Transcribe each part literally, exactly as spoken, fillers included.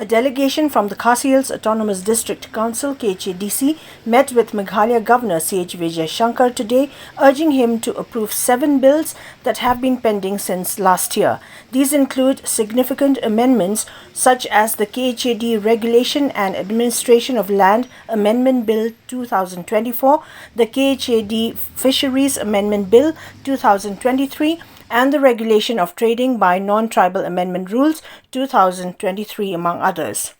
Delegation from the Khasi Hills Autonomous District Council, K H A D C, met with Meghalaya Governor C H Vijayashankar today, urging him to approve seven bills that have been pending since last year. These include significant amendments such as the K H A D Regulation and Administration of Land Amendment Bill two thousand twenty-four, the K H A D Fisheries Amendment Bill two thousand twenty-three, and the Regulation of Trading by Non-Tribal Amendment Rules two thousand twenty-three, among others.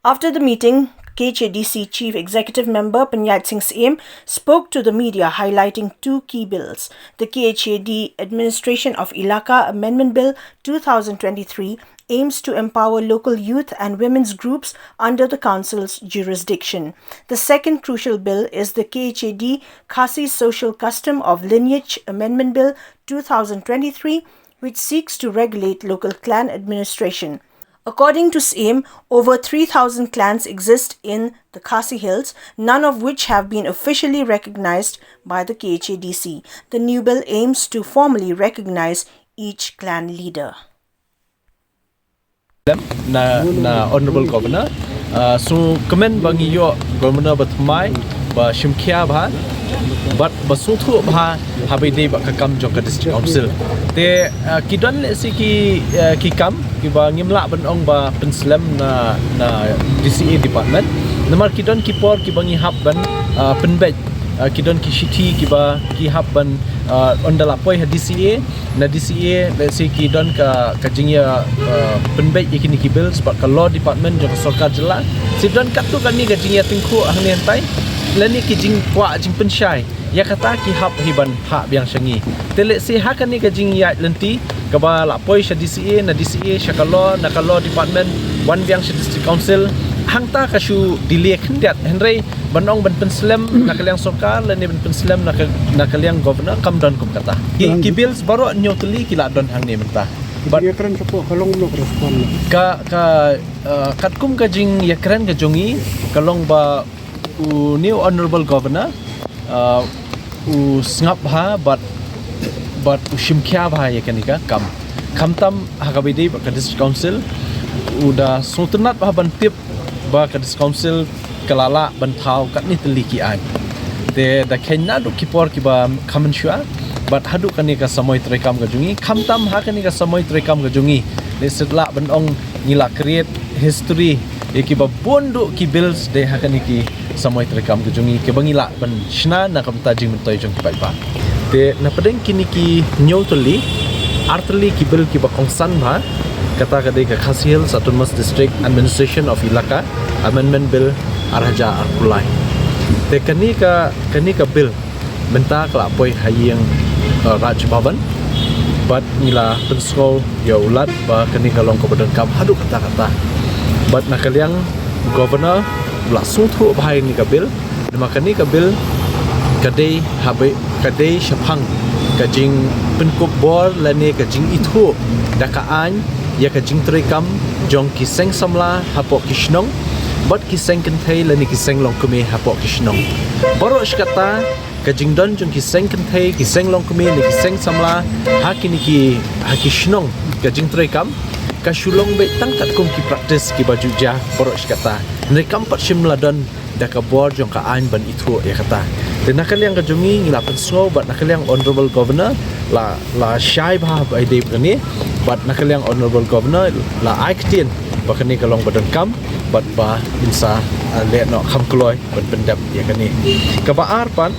After the meeting, K H A D C Chief Executive Member Panchayat Singh Syiem spoke to the media, highlighting two key bills. The K H A D Administration of Elaka Amendment Bill two thousand twenty-three aims to empower local youth and women's groups under the council's jurisdiction. The second crucial bill is the K H A D Khasi Social Custom of Lineage Amendment Bill two thousand twenty-three, which seeks to regulate local clan administration. According to Syiem, over three thousand clans exist in the Khasi Hills, none of which have been officially recognized by the K H A D C. The new bill aims to formally recognize each clan leader. Na, na Honorable Governor, uh, so kmen ba ngi ïoh Governor ba thymmai, ba shim khia bha, bad ba sngewthuh bha haba ïadei bad ka kam jong ka District Council. Te, uh, ki don lehse ki, uh, ki kam kiba ngim lah ban ong ba pynslem na, na D C A department. Namar ki don ki por kiba ngi hap ban, uh, pynbeit, uh, ki don ki shithi kiba ki hap ban, uh, ynda la poi ha D C A, na D C A, lehse ki don ka, ka jingïa, uh, pynbeit ïa kine ki bills bad ka law department jong ka sorkar jylla. Shi don katto katne ka jingïatyngkhuh hangne hangtai, lane ki jingkwah jingpynshai, ïa kata ki hap hi ban phah biang sha ngi. Te lehse ha kane ka jingïaid lynti kaba la poi sha D C A, na D C A sha ka law, na ka law department wan biang sha District Council, hangta ka shu delay khyndiat. Hynrei ban ong ban pynslem na ka liang sorkar lane ban pynslem na ka, na ka liang Governor, kam don kum kata. Ki, ki bills baroh hynñiew tylli ki la don hangne mynta. Bad ïakren shapoh ka long, ka long ka, uh, katkum ka jingïakren ka jong ngi, ka long ba une u Honorable Governor, uh, u sngap bha bad, bad u shim khia bha ïa kane ka kam. Khamtam ha kaba ïadei bad ka District Council, u da sngewtynnat bha ban tip ba ka District Council ka la lah ban thaw katne tylli ki aiñ. Te da kheiñ naduh ki por kiba kham mynshuwa bad haduh kane ka samoi treikam ka jong ngi, khamtam ha kane ka samoi treikam ka jong ngi, lehse lah ban ong ngi la create history ïa kiba bun duh ki bills dei ha kane ki samoi treikam ka jong ngi kiba ngi lah ban shna na ka bynta jingmyntoi jong ki paidbah. Te na pdeng kine ki hynñiew tylli, ar tylli ki bill kiba kongsan bha, kata ka dei ka Khasi Hills Autonomous District Administration of Elaka Amendment Bill ar hajar arphew lai. Te kane ka, kane ka bill mynta ka la poi ha ïing, uh, Raj Bhavan. Bad ngi la pynsngew ïa u Lat ba kane ka long kaba donkam haduh katta katta. Bad na ka liang Governor u la sngewthuh bha ïa kane ka bill. Namar kane ka bill ka dei haba, ka dei shaphang ka jingpynkup bor lane ka jingithuh da ka aiñ ïa ka jingtreikam jong ki seng samla hapoh ki shnong bad ki seng kynthei lane ki seng longkmie hapoh ki shnong. Baroh shi katta ka jingdon jong ki seng kynthei, ki seng longkmie ne ki seng samla ha kine ki, ha ki shnong ka jingtreikam ka shu long beit tang katkum ki practice kiba ju jia baroh shi katta. Hynrei kam pat shym la don da ka bor jong ka aiñ ban ithuh ïa kata. Te na ka liang ka jong ngi ngi la pynsngew bad na ka liang Honorable Governor la, la shai bha ba ïadei bad kane, bad na ka liang Honorable Governor la ai ktien ba kane ka long ba donkam bad ba yn sa, uh, leh noh kham kloi ban pyndep ïa kane. Kaba ar pat,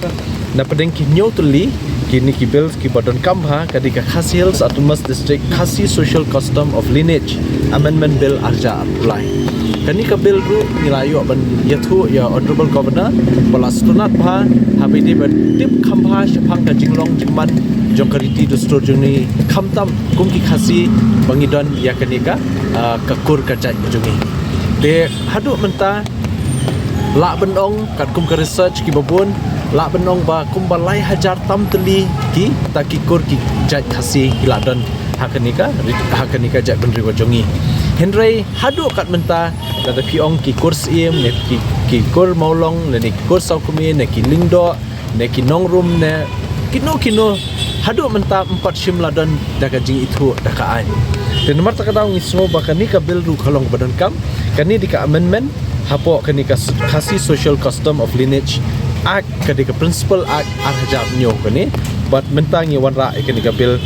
na pdeng ki hynñiew tylli kine ki bills kiba donkam bha ka dei ka Khasi Hills Autonomous District Khasi Social Custom of Lineage Amendment Bill ar hajar arphew lai. Kane ka bill ruh ngi la ïoh ban ïathuh ïa Honorable Governor ba la sngewtynnat bha haba ïadei bad tip kham bha shaphang ka jinglong jingman jong ka riti dustur jong ngi, khamtam kum ki Khasi ba ngi don ïa kane ka, ah, ka kur ka jait ka jong ngi. Te haduh mynta lah ban ong katkum ka research kiba bun, lah ban ong ba kumba lai hajar tam tylli kita ki kur ki jait Khasi ki la don ha kane ka ri-, ha kane ka jaitbynriew ka jong ngi. Hynrei haduh kat mynta, lada phi ong ki kur Syiem ne ki, ki kur Mawlong ne ki kur Sawkmie ne ki Lyngdoh ne ki Nongrum ne kino kino, haduh mynta ym pat shym la don da ka jingithuh da ka aiñ. Te namar kata ka daw ngi sngew ba kane ka bill ruh ka long ba donkam, Kane dei ka amendment hapoh kane ka Khasi Social Custom of Lineage Act, ka dei ka Principal Act ar hajar hynñiew kane. Bad mynta ngi wanrah ïa kane ka bill,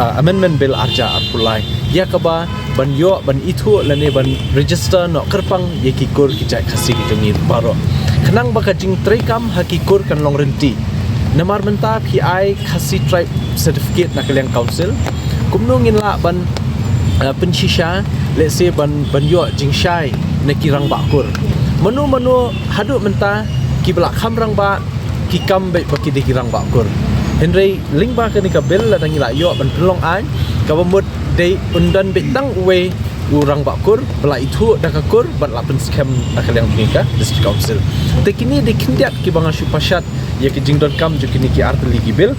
ah, amendment bill ar hajar arphew lai, ïa kaba ban ïoh ban ithuh lane ban register noh kyrpang ïa ki kur ki jait Khasi ki jong ngi baroh, khnang ba ka jingtreikam ha ki kur kan long rynti. Namar mynta phi ai Khasi Tribe Certificate na ka liang council, kumno ngin lah ban, ah, pynshisha, let's say, ban, ban ïoh jingshai na ki rangbah kur? Mano mano haduh mynta kiba la kham rangbah ki kam beit ba ki dei ki rangbah kur. Hynrei lyngba kane ka bill lada ngi la ïoh ban pynlong aiñ, kaba mut dei un don beit tang uwei u rangbah kur ba la ithuh da ka kur bad la pynskhem na ka liang jong ngi ka District Council. Te kine dei khyndiat kiba nga shu pashat ïa ki jingdonkam jong kine ki artylli ki bill.